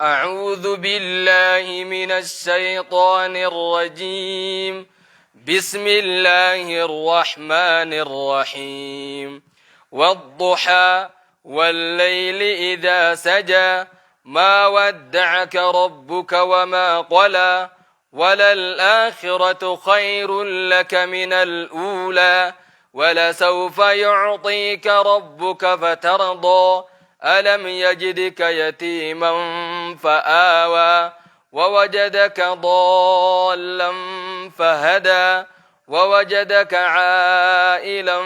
أعوذ بالله من الشيطان الرجيم بسم الله الرحمن الرحيم والضحى والليل إذا سجى ما ودعك ربك وما قلى وللآخرة خير لك من الأولى ولسوف يعطيك ربك فترضى ألم يجدك يتيما فآوى ووجدك ضالا فهدى ووجدك عائلا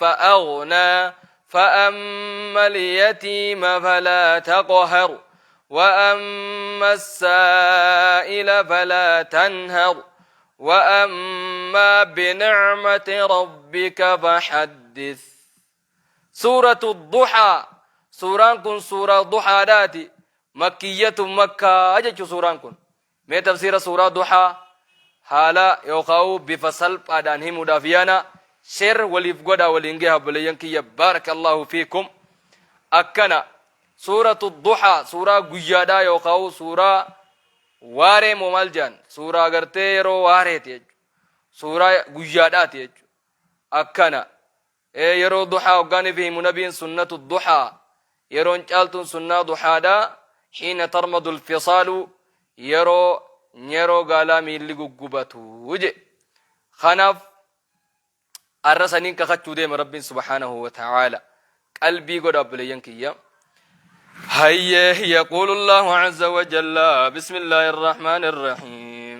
فأغنى فأما اليتيم فلا تقهر وأما السائل فلا تنهر وأما بنعمة ربك فحدث سورة الضحى suuraan kun suuraa duhaadhaati makkiyatu makkaa jechu suuraan kun mee tafsiira suuraa duhaa haala yookaan bifa salphaadhaan himuudhaaf yaana share waliif godhaa waliin gaha obboleeyyan kiyya baarakallahu fiikum akkana suuratu duhaa suuraa guyyaadhaa yookaan suuraa waaree moo maal jedhan suuraa gartee yeroo waareeti jechuudha suuraa guyyaadhaati jechuudha akkana Ee yeroo duhaa hoggaaniif himu nabiin sunnatu duhaa yeroon caaltuun sunnaa duhaadha hiina tarmadu lfisaalu yeroo nyeroo gaalaa miilli guggubatu je kanaaf arra saniin kakachuu deema rabbiin subhaanahu wa ta'aala qalbii godha obboleeyyan kiyya hayyee yaquulu allahu azza wa jalla bismillaahi arrahmaani arrahiim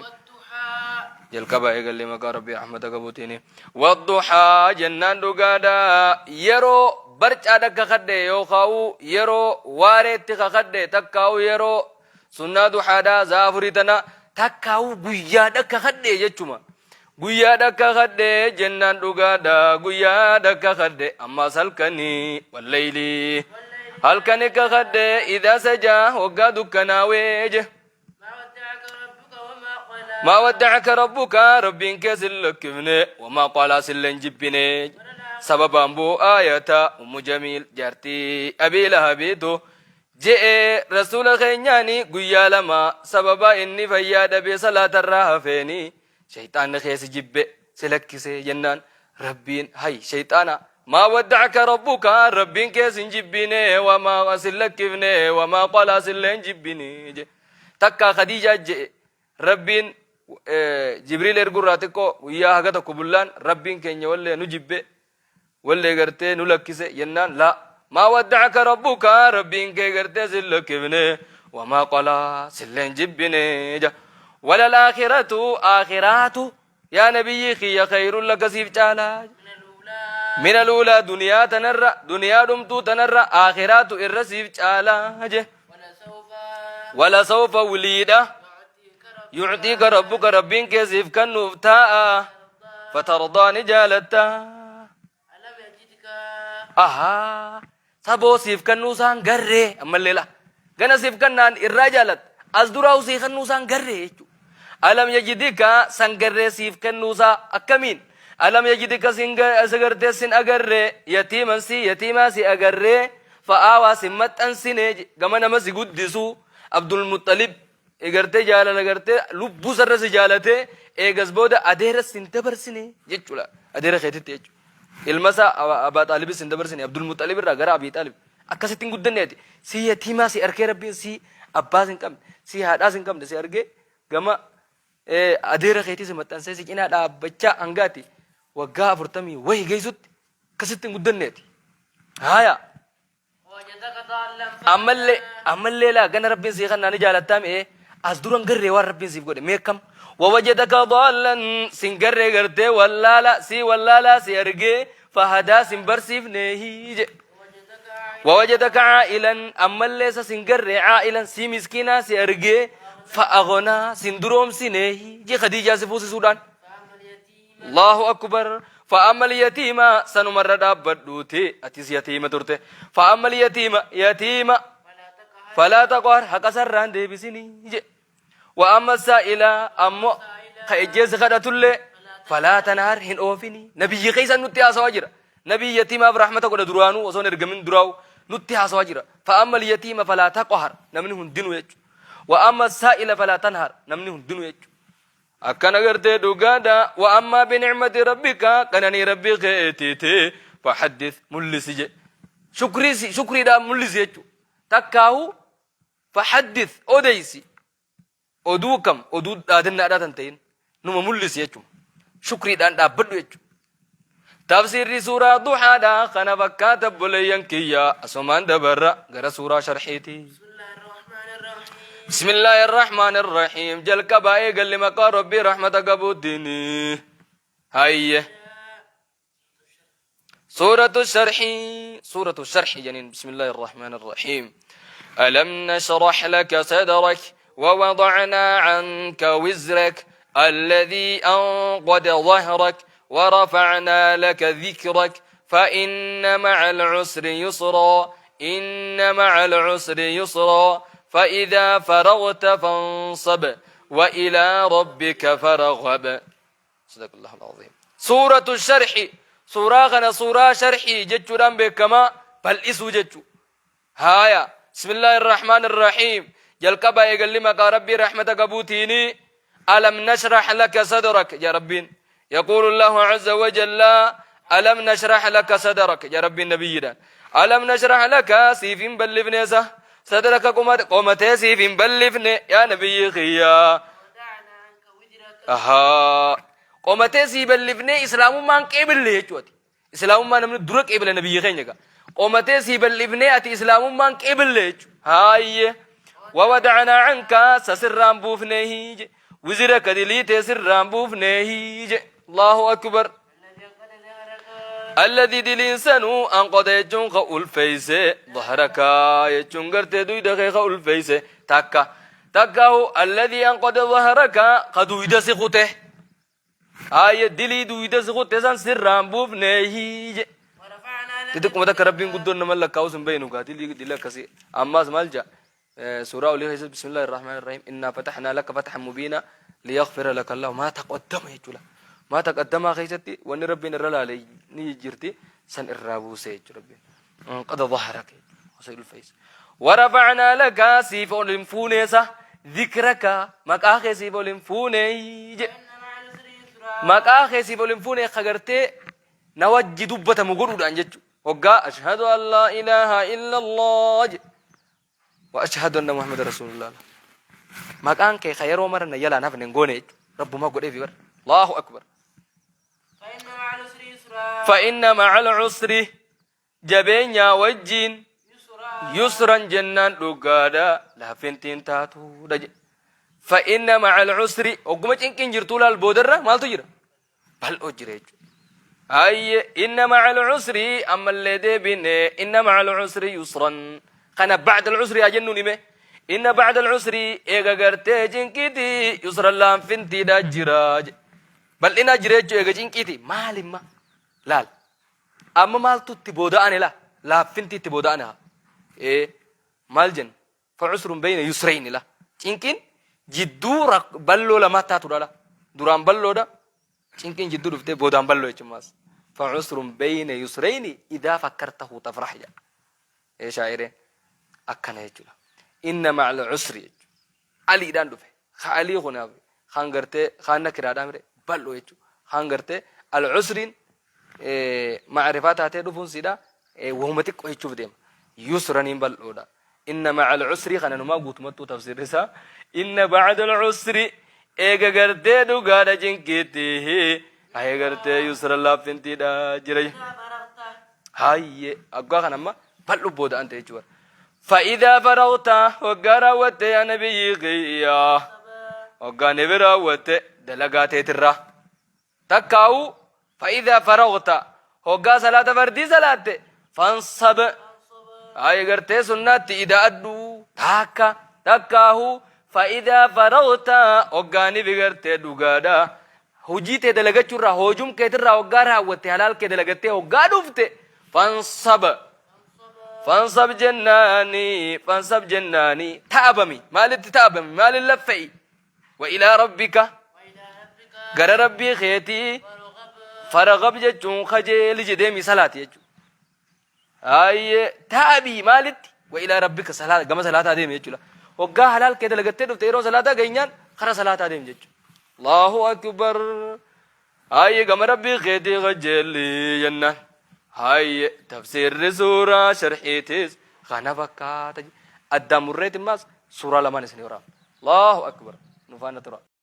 jalqaba eegallee maqaa rabbii rahmata qabuutiini wadduhaa jennaan dhugaadha yeroo barcaadha kakadhe yookaa'u yeroo waareetti kakadhe takkaa'u yeroo sunnaa duhaadha za'a afurii tana takkaa'u guyyaadha kakadhe jechuma Guyyaadha kakadhe jennaan dhugaadha guyyaadha kakadhe ammaas halkanii wallayli halkani kakadhe idaa sajaa waggaa dukkanaawee je maa waddacaka rabbuka rabbiin kee sin lakkifne wamaa qalaa silleen jibbine sababaan buu aayata ummu jamiil jaartii abii lahabiitu je'e rasuula keenyaani guyyaa lama sababaa inni fayyaa dhabee salaatarraa hafeeni Sheyxaanni kee si jibbe si lakkise jennaan Rabbiin hay sheyxaana maa wadda'aka rabbuka Rabbiin kee sin jibbine wamaa sin lakkifne wamaa qalaa sillee hin jibbine je takkaa Khadiijaa je'e Rabbiin Jibriil ergurraa xiqqoo guyyaa haga tokko bullaan Rabbiin keenya wallee nu jibbe wallee gartee nu lakkise jennaan laa maa wadda'aka rabbuka rabbiin kee gartee sin lakkifne wamaa qalaa silleen jibbine ja walal aakhiratu aakhiraatu yaa nabiyyii kiyya khayrun laka siif caalaa min aluulaa duniyaa tanarra duniyaa dhumtuu tanarra aakhiraatu irra siif caalaa je wala sawfa wiliidha yucxiika rabbuka rabbiin kee siif kennuuf taa'a fatardaa ni jaalatta ahaa saboo siif kennuu isaan garree ammallee la gana siif kennaan irraa jaalatta as duraa sii kennuu isaan garree jechuudha alam yajidika san garree siif kennuu isaa akkamiin alam yajidika sin gartee sin agarree yatiiman si yatiimaa si agarree fa'aawaa sin maxxansine gama nama si guddisu Abdul Muxalib gartee jaalala gartee lubbuu sarra si jaalatee eegas booda adeera sin dabarsine jechuudha adeera keetitti jechuudha ilma isaa Abaa Xaalibis sin dabarsine Abdul Muxalib irraa gara Abii Xaalib akkasitti hin guddanne ati si yatiimaa si arkee rabbiin si abbaas hin qabne si haadhaas hin qabne si argee gama adeera keetii si maxxansee si cinaa dhaabbachaa hangaati waggaa afurtamii wayi geessutti akkasitti hin guddanne ati haaya. Ammallee ammallee laa gana rabbiin sii kannaa ni jaalattaa mi'ee as duran garree waan rabbiin siif godhe meekkam wawajadaka daallan sin garree gartee wallaala sii wallaalaa si argee fahadaa sin barsiifneehi jedhe wawajadaka caa'ilan ammallee isa sin garree caa'ilan sii miskiinaa si argee fa'agonaa sin duroomsineehi je khadiijaa si fuusisuudhaan Allahu akbar fa'ammal yatiima sanumarra dhaabbadhuuti atis yatiima turte fa'ammal yatiima yatiima falaa taqhar haqa sarraan deebisini je wa amma saa'ila ammoo ka ejjeessi kadhatullee falaa tanhar hin oofini nabiyyi keessa nutti haasawaa jira nabiyyi yatiimaaf rahmata godha duraanuu osoo hin ergamin duraa'u nutti haasawaa jira fa'ammal yatiima falaa taqhar namni hundinuu jechuudha. Wa amma saa'ila falaa tanhar namni hundinuu jechuudha. Akkana gartee dhugaadha. Wa ammaa binicmati rabbika qananii rabbii keetiiti fahaddith mullisi je. Shukrii shukriidhaan mullisi jechuudha. Takkaahu fahaddith odeysi. Oduu kam oduu dhaadannaadhaa tan ta'in numa mullisi jechuudha. Shukriidhaan dhaabbadhu jechuudha. Tafsiirri suuraa duhaadha kana fakkaata obboleeyyan kiyya asumaan dabarra gara suuraa sharxiiti. Bismillaahi irrahmaani irrahiim jalqabaa eegalli maqaa rabbii rahmata qabuutiin. Hayye. Suuratu sharxii suuratu sharxii janiin bismillaahi irrahmaani irrahiim. ألم نشرح لك صدرك ووضعنا عنك وزرك الذي أنقض ظهرك ورفعنا لك ذكرك فإن مع العسر يسرا إن مع العسر يسرا فإذا فرغت فانصب وإلى ربك فارغب صدق الله العظيم سورة الشرح سورة غنا سورة شرحي جتشوران بكما بل إسو جتشو Haaya Bismillaahi Irrahmaan Irrahiim Jalqaba eegalli maqaa Rabbii rahmata qabuutiini Alam nashrah laka sadrak ja Rabbiin Yaquulu Allahu azza wa jalla Alam nashrah laka sadrak ja Rabbiin nabiyyiidhaan Alam nashrah laka siif hin bal'ifne sa sadraka qomatee siif hin bal'ifne yaa nabiyyii kiyya Ahaa qomatee sii bal'ifnee islaamummaan qeebille jechuuti Islaamummaa namni dura qeebile nabiyyi keenya egaa. Qomatee sii bal'ifnee ati islaamummaan qeebille jechuudha. Haayye. Wawada'anaa anka sa sirraan buufnee je. Wizira ka diliitee sirraan buufnee je. Allahu akbar. Alladhi diliin sanuu anqoda jechuun ka ulfeeyse dhahraka jechuun gartee duyda kee ka ulfeeyse takka takkaahu alladhi anqoda dhahraka ka duyda si kute Aayya dilii duuyda si kutte san sirraan buufneehi je. Xixiqquma takka rabbiin guddoon nama lakkaa'us hin beeynu gaa dilii dilii akkasii. Ammaas maal jaa suuraa olii keessatti bismillaahi irrahmaani irrahiim innaa fatahnaa laka fathan mubiina liyaghfira laka allahu maa taqaddama jechuudha. Maa taqaddamaa keessatti wanni rabbiin irra laale ni jijjiirti san irraa buusee jechuudha rabbiin. Qada dhahraka osoo ulfeessa. Warafa'naa laka siif ol hin fuuneesa dhikraka maqaa kee siif ol hin fuunee jedhe. Maqaa kee siif ol hin fuune ka gartee na wajji dubbatamu godhuudhaan jechuudha. Hoggaa ashhadu an laa ilaaha illallah jedhe. Wa ashhadu anna Muhammad rasuulullah. Maqaan kee ka yeroo mara na jalaan hafne hin goone jechuudha. Rabbumaa godheefi bara. Allahu akbar. Fa'inna ma'al usri jabeenyaa wajjiin yusran jennaan dhugaadha laafintiin taatuudha jedhe. Fa'inna ma'al usri ogguma cinqiin jirtuu laal boodarra maaltu jira? Bal'oo jira jechuudha. Ayye inna ma'al usri ammallee deebine inna ma'al usri yusran kana ba'da al usri haa jennuun hime inna ba'da al usri eega gartee cinqiiti yusran laanfintiidha jira jedhe. Bal'inaa jira jechuu eega cinqiiti maalimma laal amma maaltu itti booda'ane la laaffinti itti booda'ane haa ee maal jenna fa'usrun bayna yusrayni la cinqiin jidduu balloo lamaa taatudha la duraan balloodha cinqiin jidduu dhuftee boodaan balloo jechuun maas fa'usrun bayna yusrayni idaa fakkartahu tafrah jedha ee shaa'ireen akkana jechuudha inna ma'al usri jechuudha aliidhaan dhufe. Ka alii kun kaan gartee kaan nakiraadhaa mire bal'oo jechuudha. Kaan gartee al-usriin ma'rifaa taatee dhufuun siidha wahuma xiqqoo jechuuf deema. Yusraniin bal'oodha. Inna ma'al usrii kana numaa guutumattuu tafsirri isaa. Inna ba'dal usri eega gartee dhugaadha cinqiitti. Ayee gartee yusra laaffintiidha jira. Hayyee aggaa kana amma bal'u booda ante jechuudha. Fa'idaa faragta waggaa raawwatte yaa nabiyyii kiyya waggaa nabi raawwatte dalagaa teetirraa takkaa'u fa'idaa faragta hoggaa salaata fardii salaatte fansab ayee gartee sunnaatti ida'adhu taakka takkaahu fa'idaa faragta hoggaa nabi gartee dhugaadha hojii tee dalagachuurraa hoojum keetirraa hoggaa raawwatte halaal kee dalagattee hoggaa dhufte fansab Fansab jennaani fansab jennaani ta'abami maalitti ta'abami maalin laffe'i wa ilaa rabbika gara rabbii keetii faragab jechuun kajeeli jedheemi salaati jechuudha. Hayyee ta'abii maalitti wa ilaa rabbika salaata gama salaataa deemi jechuudha. Hoggaa halaal kee dalagattee dhufte yeroo salaataa geenyaan kara salaataa deem jechuudha. Allahu akbar. Haayye gama Rabbii keetii qajeelli jennaan. Haayye tafsiirri suuraa sharhiitis kana fakkaata. Addaan murreetimmaas suuraa lamaan isin waraabna. Allahu akbar. Nu faana tura.